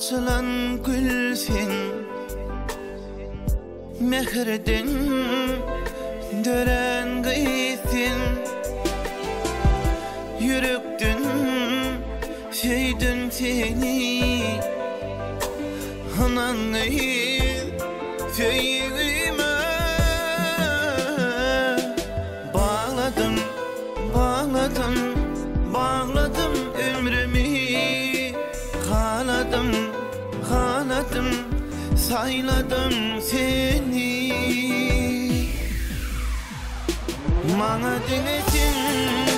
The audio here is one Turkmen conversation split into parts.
Açylan gül sen Mähirden dörän gyz sen Ýürekden söýdüm seni Ynan gyz söýgime Bagladym, bagladym, bagladym ömrümi Haladym, haladym, saýladym seni Maňa diňe sen,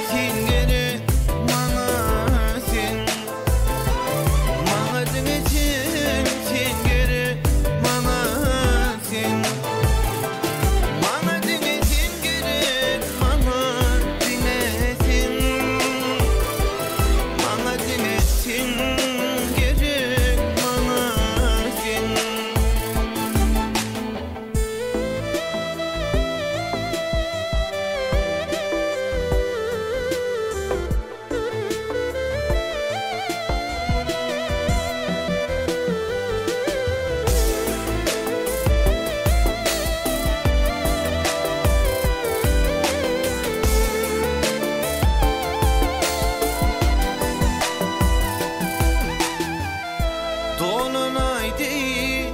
sen gerek maňa sen Maňa diňe sen, sen gerek maňa sen Maňa diňe sen gerek maňa diňe sen Maňa diňe sen gerek maňa sen. Dolan aý deý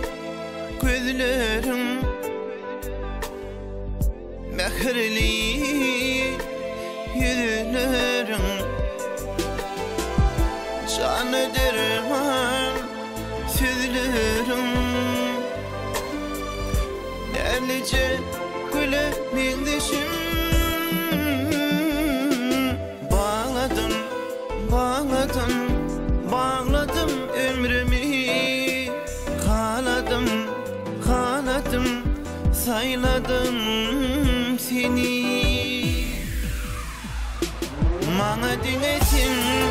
gözleriň Mähirli ýüzleriň Jana derman sözleriň Näzlije güle meňzeşim Bagladym, bagladym, bagladym ömrümi Haladym, haladym, saýladym seni Maňa diňe sen.